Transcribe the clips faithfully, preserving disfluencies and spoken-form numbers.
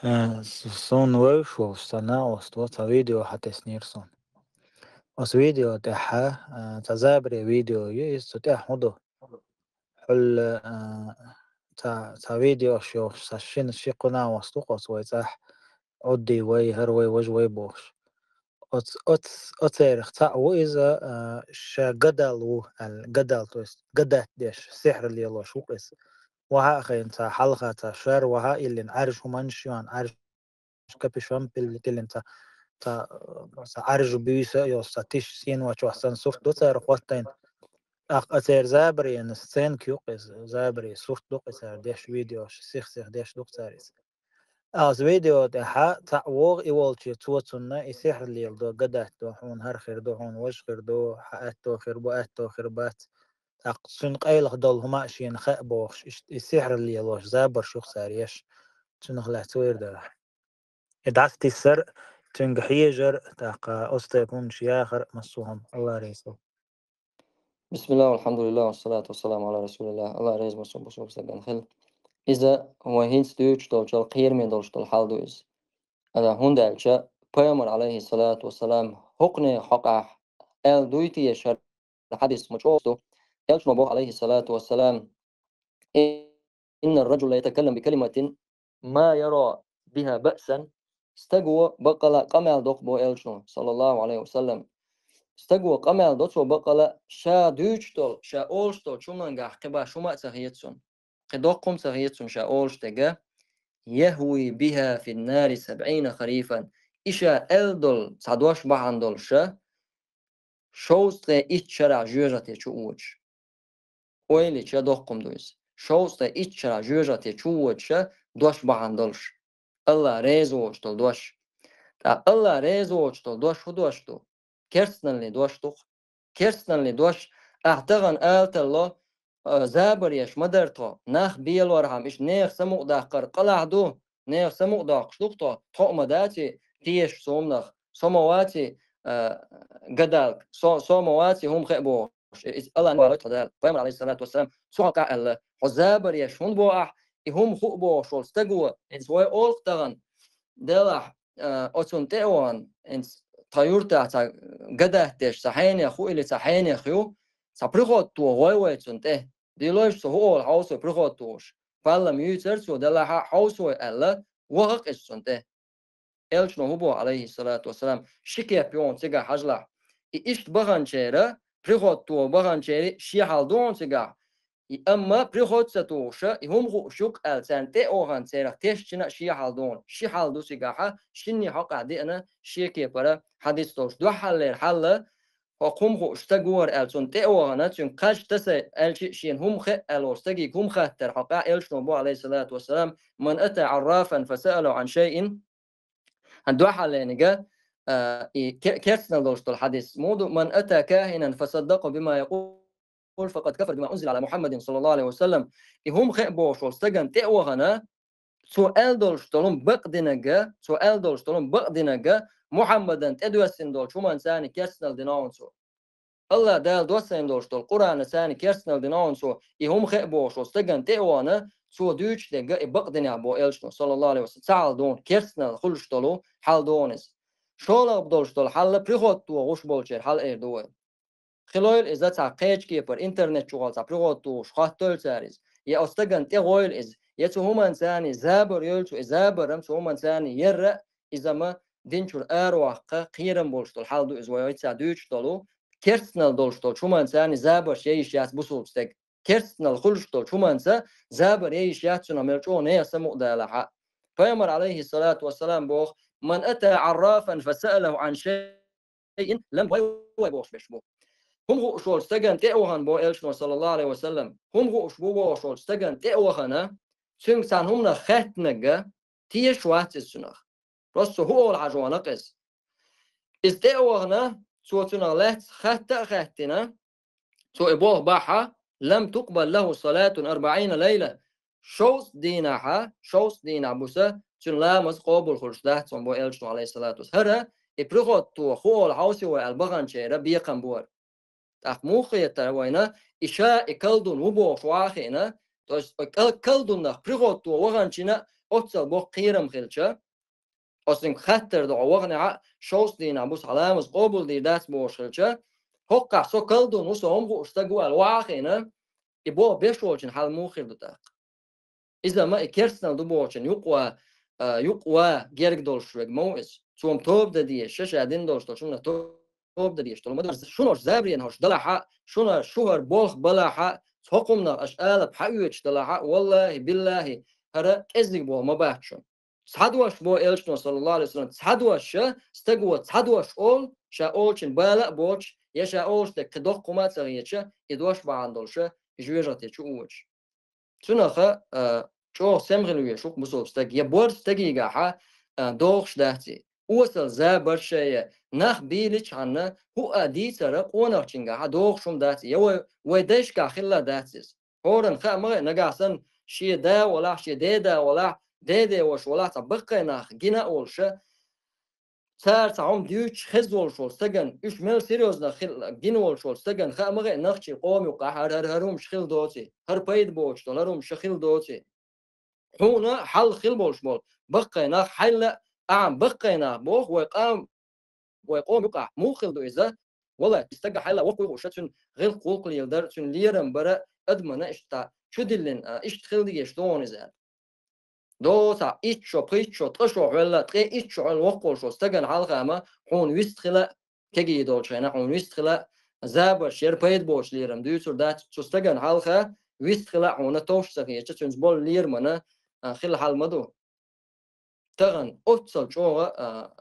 Э, с-, суна вевзаш волча цхьа накъост ву, цхьа видео хьатеснера суна. Оцу видео тӀехь, э, цхьа забаре видео ю, иза цу тӀехь хӀун ду? Хьуьлла, э, цхьа, цхьа видеош йохуш, цхьа шина ши-кхо накъост ву-кх оцу вай цӀахь, Ӏудди вай, хӀара вай, важа вай бохуш. Оц-, оц-, оцерах цхьаъ ву иза, а, ша гадал ву аьлла, гадал, то есть гадат деш, сихьр лелош ву-кх иза. Ваха а хайна цхьа хьалха цхьа шар, ваха а иллина, Ӏаьржа хӀуманаш а йоьхна, Ӏаьржа капюшон пилли тиллина цхьа, цхьа, цхьа Ӏаьржа буьйса а йолуш, цхьа тиша сийна вачохь санна сурт ду цара хӀоттийна. ТӀаккха оцеран забаренан сценка ю-кх иза, забаре сурт ду-кх иза цара деш, видеош, сих-сиха деш ду-кх цара иза. Оцу видео тӀехь цхьаъ вогӀу и волче, цо цунна и сихьр леладо, гадат до, хьуна хӀара хир ду, хьуна важа хир ду, хьан аьтто хир бу, аьтто хир бац. ТӀаккха цуьнан къайлаха долу хӀума а шена хаьа бохуш, иштта и сихьр лелош, забарш ю-кх цара еш. Цунах лаьцна вайра дара. И дӀасатиссар, цуьнга хьежар, тӀаккха оцу тайпа хӀуманаш яхар, массо а хӀума, АллахӀ реза хуьлда. بسم الله والحمد لله والصلاة والسلام على رسول الله. АллахӀ реза ма субу субу саган хил. Иза вай хӀинца дуьйцуш долчул кхераме долуш долу хьал ду иза. Ада хӀунда аьлча, пайхамар, алейхиссалату вассалам, хӀокхуне хьокъехь аьлла дуй те, шара хьадис ма чӀогӀа ду. Элчано боху, алейхиссалату вассалам: «إن الرجل ليتكلم بكلمة ما يرى بها بأسا». Стаго баккъала къамел доккху бо элчано, саллаллаху алейхи ва саллям. Стаго къамел до цо баккъала, ша дуьйцуш долу, ша олуш долу чумангахь кхин баш хӀума а ца хета цунна. Кхин доккха хӀума ца хета цунна ша олуш дерг. «يهوي بها في النار سبعين خريفا». И ша аьлла долу цхьа дош бахьана долуш ша шовзткъе итт шарахь жоьжахате чу воьдуш. Ойла йича доккха хӀума ду иза. Шовзткъе итт шарахь жоьжахате чу воьдуш ша дош бахьана долуш. АллахӀ реза воцуш долу дош. ТӀаккха АллахӀ реза воцуш долу дош хӀун дош ду? Керстаналлин дош ду-кх. Керстаналлин дош, ахь тахана ала талло, а, забар еш ма дара тхо, нах белорхьама, иштта нехан самукъадаккхар къа лахь ду, нехан самукъадоккхуш ду-кх тхо, тхо а ма дац и тешаш цу хӀуманах, со ма вац и, а, гадалка, со, со ма вац и хӀума хаа бохуш. И, иза АллахӀна валой тхо Дала. Пайхамар, алейхиссалату вассалам, цу хьокъехь аьлла: «Хьо забар еш хӀунда боху ахь, и хӀума хуу бохуш волу стаго, иза вай олу-кх тахана, делахь, а, оцунна тӀе а вахана, хӀинца тхан юьртахь цхьа гадат деш, цхьа хьенех хӀу или цхьа хьенех ю, цхьа приход тоха гӀой вай цунна тӀе. Дилойша цо хӀу олу хьовсо приход тухуш. Паллам юьйцура цо, делахь а хьовсо вай», аьлла, ваха-кх иза цунна тӀе. Элчано хӀун боху, алейхиссалату вассалам, ши кеп ю хьуна цигахь, хьажалахь. И иштта баханчеран, приход тоха баханчеран шен хьал ду хьуна цигахь. И амма приход ца тухуша, и хӀума хууш ю-кх аьлла, царна тӀе а вахана, церах тешначунна а шен хьал ду хьуна. Ши хьал ду цигахьа, шинне хьокъехь деана шен кепара хьадис долуш. Дуьххьарлера хьал, хӀокху хӀума хууш стаг ву хӀара аьлла, цунна тӀе а вахана, цуьнга кхаж таса аьлча а, шена хӀума хаа аьлла волу стаге хӀума хаттар хьокъехь, элчано боху, алейхиссалату вассалам: «من أتى عرافا فسأله عن شيء». Хьан дуьххьарлениг, а, и ке-, керстанал долуш долу хьадис муха ду: «من أتى كاهنا فصدقه بما يقول فقد كفر بما أنزل على محمد صلى الله عليه وسلم». И хӀума хаа бохуш волу стагана тӀе а вахана, цо аьлла долуш долу хӀума бакъдинарг, цо аьлла долуш долу хӀума бакъдинарг, Мухьаммадана тӀедоьссина долчу хӀуманца керстанал дина хьуна цо. АллахӀ Дала доссийна долуш долу Къуръанца керстанал дина хьуна цо, и хӀума хаа бохуш волу стагана тӀе а вахана, цо дуьйцуш дерг и бакъдинехь боху элчано, саллаллаху алейхи ва саллям, цхьа хьал ду хьуна, керстанал хуьлуш долу хьал ду хьуна иза. ШолгӀа долуш долу хьал приход тоха гӀуш болчеран хьал эр ду вай. Хилойла иза цхьа кхечу кепара, интернет чухула цхьа приход тухуш, хоттойла цара иза. Я оцу стагана тӀе гӀойла иза, я цу хӀуманца забар йойла цо, и забарам цу хӀуманца ярра а, иза ма дин чуьра араваккха кхерам болуш долу хьал ду иза вай хӀинца дуьйцуш долу, керстанал долуш долчу хӀуманца забарш яйиш яц бусулба стеган. Керстанал хуьлуш долчу хӀуманца забар яйиш яц цунах мел чӀогӀа нехан самукъадалахь а. Пайхамар, алейхиссалату вассалам, боху: «من أتى عرافا فسأله عن شيء لم», вай, вай бохуш берш бу. ХӀума хууш волчу стагана тӀе а вахана, боху элчано, саллаллаху алейхи ва саллям, хӀума хууш ву бохуш волчу стагана тӀе а вахана, цуьнга цхьана хӀуманах хаьттинарг тешаш вац иза цунах. Просто хӀу олу хьажа вахана-кх иза. Иза тӀе а вахана, цо цунах лаьцна хатта а хаьттина, цо и боху бахьа: «لم تقبل له صلاة أربعين ليلة». Шовзткъа дийнахьа, шовзткъа дийнахь буса цуьнан ламаз къобал хуьлуш дац хьуна, боху элчано, алейхиссалату вассалам. ХӀара и приход тоха хӀу олу хьовсо вай аьлла баханчеран бекхам бу хӀара. ТӀаккха муха хетара вайна, и ша и колдун ву бохуш ваха хиъна, то есть кол-, колдунах приход тоха ваханчунна оццал боккха кхерам хилча, оцинга хаттар ду хьо ваханехьа, шовзткъа дийнахь буса хьан ламаз къобалдийр дац бохуш хилча, хӀоккхахь со калдун ву, со хӀума хууш стаг ву аьлла ваха а хиъна, и боху беш волчун хьал муха хир ду тӀаккха? Иза ма и керстанал ду бохучун юкъа ва, а, юкъа ва герга долуш верг ма ву иза. Цо-м тоба дан дезаш, ша ша дина долуш долчу хӀуманах тоба дан дезаш долу ма ду. Шуна оцу забаренаш далахьа, шуна шу хӀара болх балахьа, цхьа хӀуманах аша алапа хьаоьцуш далахьа, валлахӀи, биллахӀи, хӀара кӀеззиг боху ма бац шуна. Цхьа дош боху элчано, саллаллахӀу Ӏалайхи ва саллам, цхьа дош ша, стага цхьа дош олу, ша олучун бала а боцуш, я ша олуш дерг кхин доккха хӀума а ца хеташ, и дош бахьана долуш, и жоьжахате чу а воьдуш. Цунаха, а, чӀогӀа сема хила везаш ву-кх бусалба стаг, я борз стагигахьа, а, дохуш дац и. Осал забарш а я, нах бийличхьанна, хӀуъа дийцара къонахчуьнгахьа дохуш хӀума дац и, я вай, вай дайшкахь хилла дац иза. ХӀоранна хаа ма гӀе, нагахь санна шен да а валахь, шен деда а валахь, деде ваша валахь, цхьа баккхий нах гина а волуша, цара цхьа хӀума дуьйцуш хезна волуш волу стагана, уьш мел серьёзно хила гина волуш волу стагана хаа ма гӀе, нахчийн къоман юкъахь хӀара, хӀара, хӀара хӀумаш хила доций, хӀара пайда боцуш долу хӀара хӀумаш хила доций. Хьуна хьалха хила болуш болу баккхий нах хьайла а, ахьа баккхий нах боху, вай къам-, вай къоман юкъахь муха хила ду иза? Валлай, и стага хьайла воккхуьйхуша, цуьнан гӀиллакх-гӀуллакх леладар, цуьнан лерам бара адамана иштта чудиллина, а, иштта хила дезаш ду хьуна иза аьлла. Доцахь итт шо, пхийтта шо, ткъа шо хьоьлла, ткъе итт шо хьоьлла воккхуш волу стагана хьалха ма хьуна вист хила, кегий долчу хенахь хьуна вист хила, забарш яра, пайда боцуш лерам дуьйцур дац, цу стагана хьалха вист хила хьуна товш ца хетча, цуьнца болу лерамана, а, хила хьал ма ду. Тахана оццал чӀогӀа, а,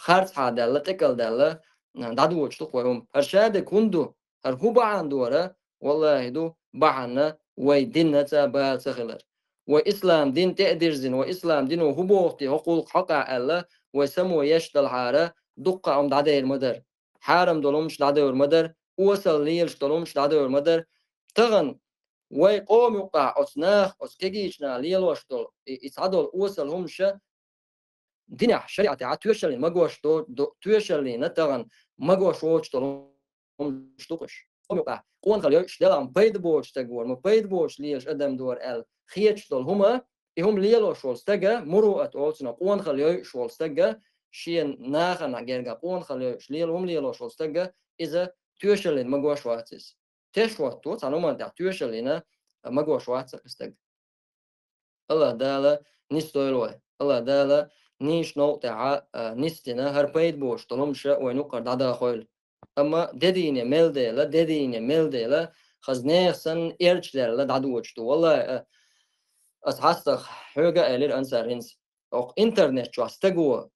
харцхьа даьлла, тӀекӀал даьлла, а, дӀадоьдуш ду-кх вай хӀума. ХӀара шадерг хӀунда ду? ХӀара хӀун бахьана ду хӀара? ВаллахӀи ду бахьана вай динна цӀа бала ца хилар. Вай ислам дин тӀе а дирзина, вай ислам дино хӀун боху те хӀокху гӀуллакх хьокъехь аьлла, вай само еш далахьара, дуккха а хӀума дӀадер ма дара. Хьарам долу хӀумаш дӀадевр ма дара, осал лелаш долу хӀумаш дӀадевр ма дара. Тахана вай къоман юкъахь оцу наха, оцу кегийчу наха лелош долу и, и цхьадолу осал хӀумаша динехь, шариӀатехь тоьшаллина магош до-, до-, тоьшаллина тахана магош воцуш долу хӀумаш ду-кх уьш. Къоман юкъахь къонахалла йойуш, делахь ма пайда боцуш стаг вара, ма пайда боцуш лелаш адам дара аьлла хеташ долу хӀума, и хӀума лелош волу стага, муруъат олу цунах, къонахалла йойуш волу стага, шен нахана герга къонахалла йойуш лела хӀума лелош волу стага, иза тоьшаллина магош вац иза. Теш хӀотто, цхьана хӀуманна тӀехь тоьшаллина магош вац и стаг. АллахӀ Дала нисдойла вай. АллахӀ Дала нийса новкъа тӀехь, а, нисдина, хӀара пайда боцуш долу хӀумаша вайн юккъара дӀадахойла. Амма де дийне мел дела, де дийне мел дела, хаза нехан санна эрча даьлла дӀадоьдуш ду. Валлай, а, аса хьастагӀа хьоьга а элира, Ансар, хӀинца. Окху интернет чохь стаго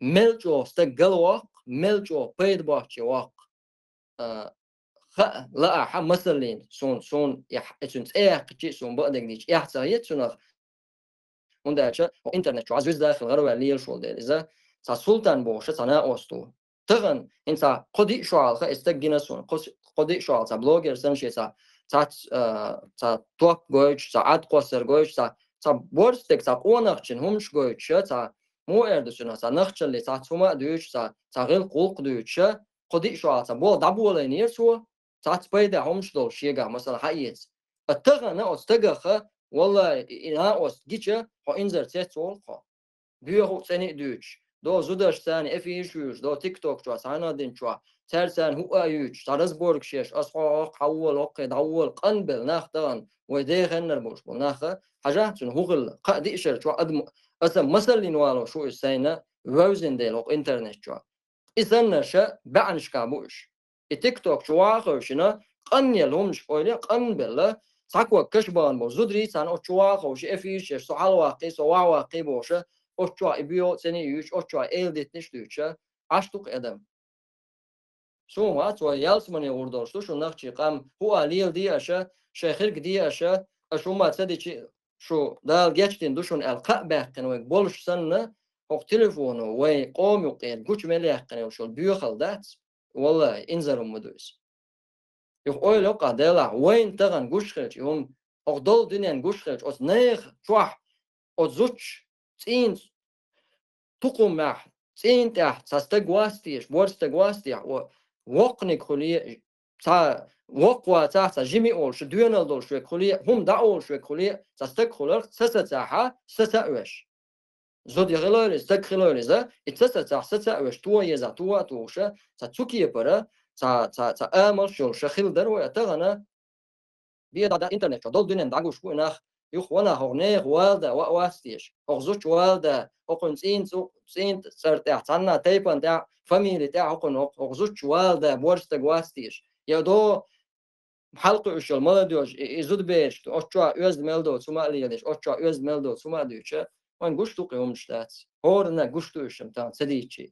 мел чӀогӀа стаг галвоккху, мел чӀогӀа пайда боцчу воккху. А, хаа, лаахьа, масаллина, суна, суна, и хь-, и цуьнан цӀе яьккхича а суна бакъдерг дийча, эхь ца хета цунах. ХӀунда аьлча хӀокху интернет чохь звезда хила гӀараваьлла лелаш волу дела иза, цхьа Султан бохуш цхьа накъост ву. Тахана, хӀинца кхо-диъ шо хьалха и стаг гина суна, кхо-, кхо-диъ шо хьалха цхьа блогер санна шен цхьа, цхьацца, а, цхьа топ гойтуш, цхьа Ӏад кхоссар гойтуш, цхьа, цхьа борз стаг, цхьа къонахчун хӀумаш гойтуш, цхьа, муха эр ду цунах, цхьа нахчаллин цхьацца хӀума а дуьйцуш, цхьа, цхьа гӀиллакх-гӀуллакх дуьйцуш, кхо-диъ шо хьалха цхьа болх дӀаболийнера цо, цхьацца пайда хӀумаш долуш шегахь, масала, хьаэца. Ткъа тахана оцу стагах, валлай, и, и накъост гича, хьо инзар цецволу хьо. Боьха а, цӀена а дуьйцуш, до зудаш царна эфираш вуьйцуш, до тикток чохь, цхьана а дина чохь, цаьрца царна хӀуъа а юьйцуш, цхьа разборкаш еш, аса хьо хӀокху хьавола, хӀокхе дӀавола, къанбелла нах тахана, вай деханнар болуш болу нах, хьажахьа цуьнан хӀун хилла. Кхаа-диъ шарчу адам, аса масаллина валош ву иза сайна, вевзина дела хӀокху интернет чохь. И саннарш баьӀнашкахь бу уьш. И тикток чу ваха а хевшина, къанъелла хӀуманаш ойла, къанбелла, цхьа ког каш бахана болу зударий царна оцу чу ваха а ховший, эфираш еш, со хьалаваккхий, со вахьаваккхий бохуша, оцу чохь и боьха а, цӀена а юьйцуш, оцу чохь эладитанаш а дуьйцуша, Ӏаш ду-кх адам. Суна вац, вай ялсамане гӀур долуш ду шун нахчий къам, хӀуъа леладе аша, шайн хирг де аша, аша хӀумма ца дичи, шу Дала гечдина ду шуна аьлла, кхаъ баьккхина вайга болуш санна, хӀокху телефоно вайн къоман юккъера гучу мел яьккхина йолуш йолу боьхалла дац, валлахӀи, инзар хӀума ма ду иза. Юха ойла йоккхахь делахь, вайна тахана гуш хилча, и хӀума, хӀокху долу дуьненна гуш хилча, оцу нехан чохь, оцу зудчу цӀийнан тукхумехь, цӀийнан тӀехь цхьа стаг вац теша, борз стаг вац теша, о, воккханиг хуьле, цхьа воккха вацахь, цхьа жима а волуш, доьналла долуш верг хуьле, хӀума дӀа а олуш верг хуьле, цхьа стаг хуьларх, са сацахьа, са ца оьшу. Зуда хилойла иза, стаг хилойла иза, и ца сацахь, саца а веш, то еза, то а тухуша, ца цу кепара, ца, ца, ца амалш йолуша хила дара вай, а тахана беда да интернет чохь долу дуьненна дӀагуш бу и нах, юха ванах хӀокху нехан вала да, ва а вац теша, хӀокху зудчу вала да, хӀокхуьнан цӀийнан цӀу-, цӀийнан цӀар тӀехь, цхьанна а тайпана тӀехь, фамили тӀехь хӀокхуьнан хӀокху, хӀокху зудчу вала да, борша стаг вац теша. Я до хьалакхуьуш йолу молодёжь, и, и зудабераш, оцу чохь оьзда мел доцу хӀума а лелаш, оцу чохь оьзда мел доцу хӀума а дуьйцуш, вайн гуш ду кхин хӀуманаш дац. ХӀоранна гуш ду уьш, амма тахана ца дийцчи.